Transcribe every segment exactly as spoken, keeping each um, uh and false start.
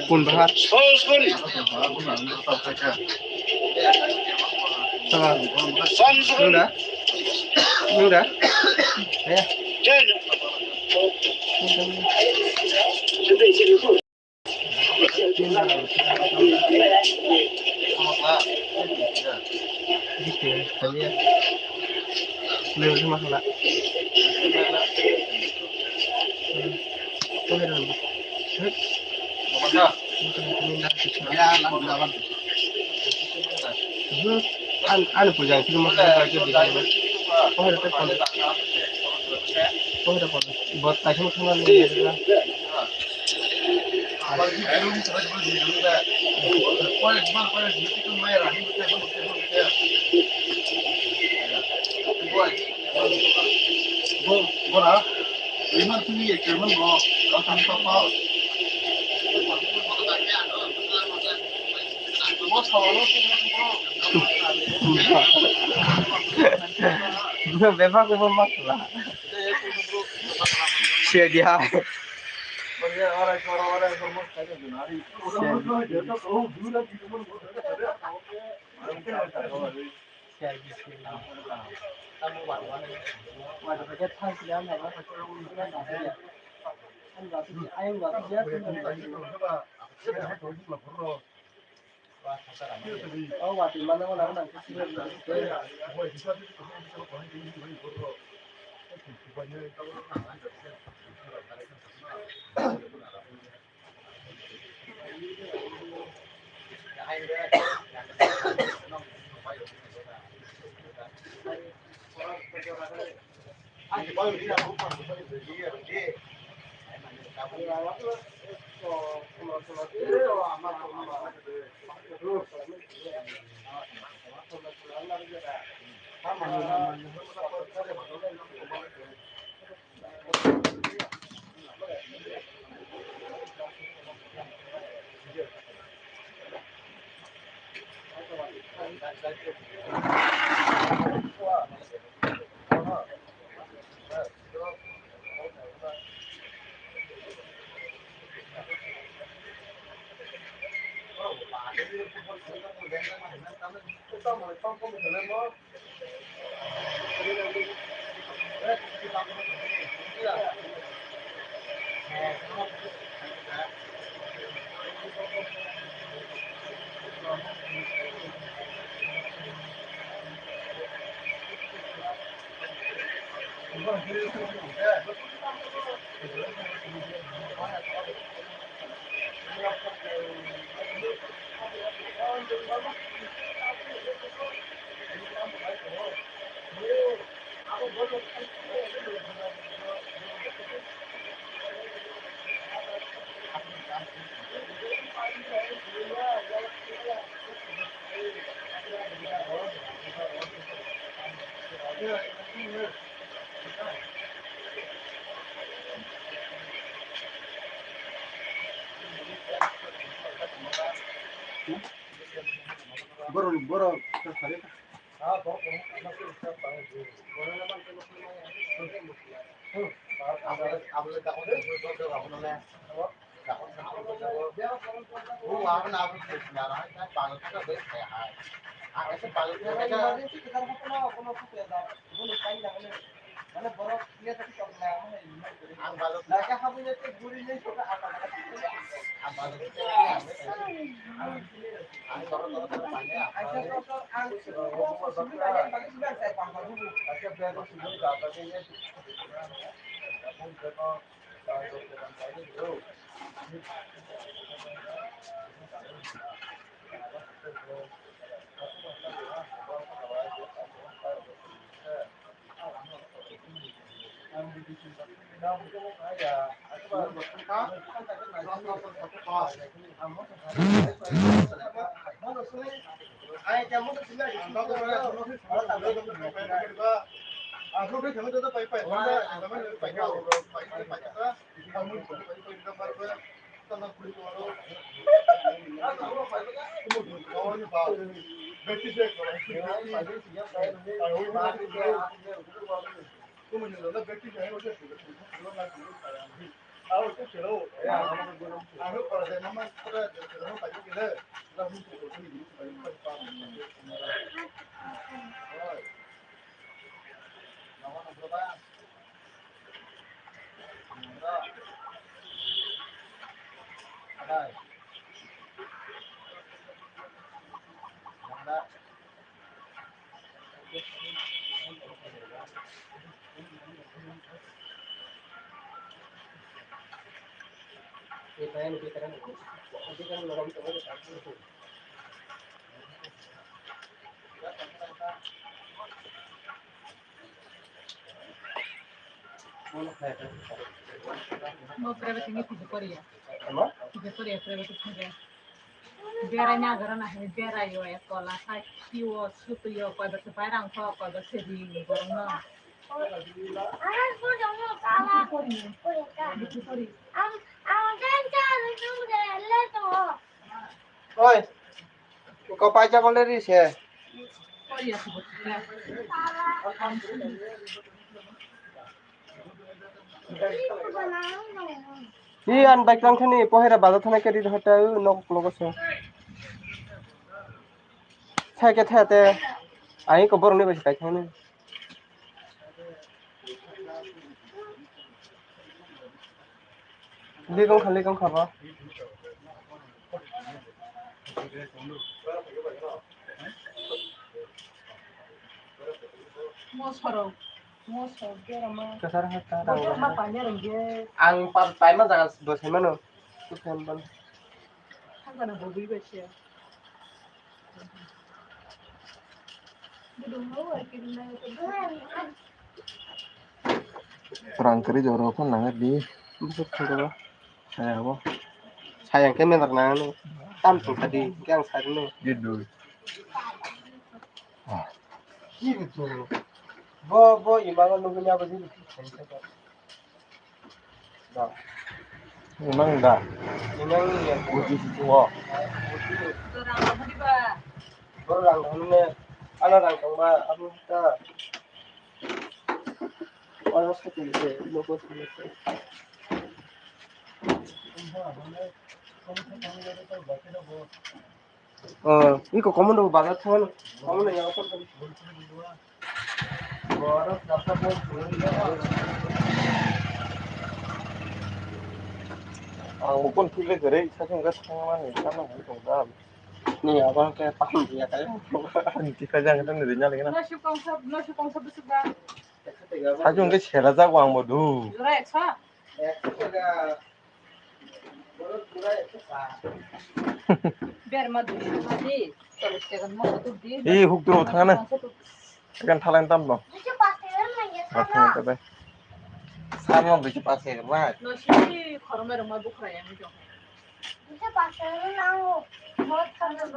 Kun bahar. Saba. Nung da? Nung da? Ya. Ani puja itu mah. Buat kaisa mah thangna nini. Bebak bo mak la. Siya di hai. Borok, borok, Mo private ni pide poriya. Pide poriya private pide. Bera nya gara na he bera yo ya kola sa kiwo sutu yo koi bese bai rang ko koi bese ri ni borong no. Oi, ko paisa kole ri se. Hi an bike tang thani pohera bazar thana kari hota nok logo se. Thai ke thate. Ai ko borok ni bai kai thani. Ligong kha, ligong kha ba. Mosoro, mosoro, berama. Kasar ha ta. Mosoro ma panya rengge. Ang pa-, paima jaga bo sai mano. Tu phan ban. Thangana bo bui bai se. Kurang keri jorok pun nang di. Busuk thang ba. Saya bo. Saya ke menar nang ni. Tam tu tadi yang saya ni. Gitu. Ah. Gitu. Bo, bo, imang nunggu ni apa sih? Imang da. Imang ni ya. Uji situ wo. Borang rang thani ba. Borang rang thani ne. Ana rang thang ba. Abu ta. Oro sa tu se. Logo se. Oh, iko common do bazar thang. Common ya. Ang mukon thile gare, sakhe wngkha thangmani, sakno hwnwi tongkha. Ni abo khe paham ya kaya. Ni tikha jang khe ni rinya lagi na. Noisho kongsa, noisho kongsa bwswk ba? Sakhe wngkha sera jago ang bodu. Jora eksa? Eksa taka. Berma dui taka di, chollish taka moso tubdi. Ee, huk duro thangana. Ekan thalang tam bo. Athang ta bai. Samo bisi pas taka bai. Nosi khoromai rwma bukhra yang jong.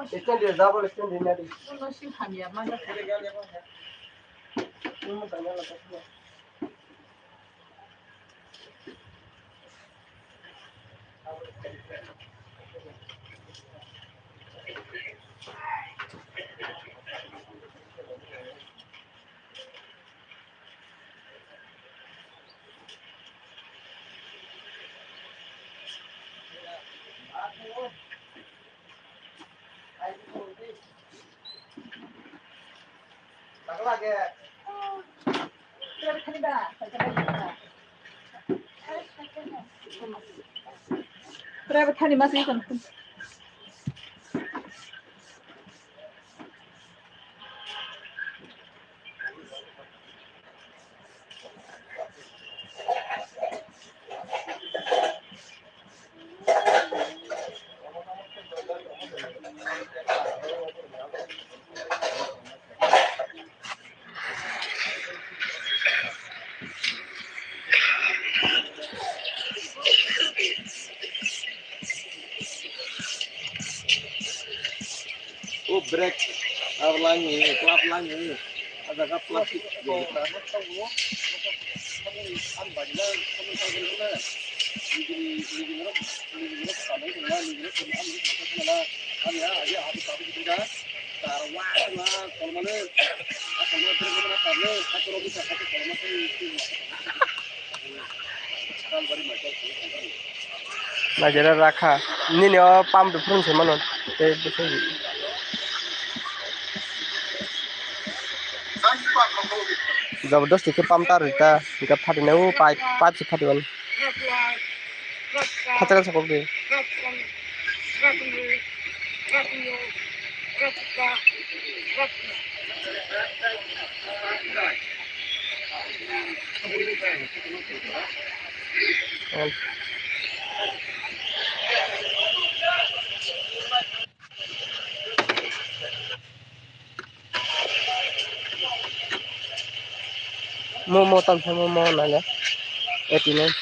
Stand dia, double stand dia, dia. Nosi hamya mana. Private thani ma se kon. O brake, abo langni, club langni, o jaga plastic. Naijera rakha. Nini o pump de phurung se mano. Tei bwswk jabardasti khe pump tar rita. Hingkhe phatinai o pipe, pipe se phatiwani. Phacha khe sokok di. Momo tamo momo nale. Eighty nine.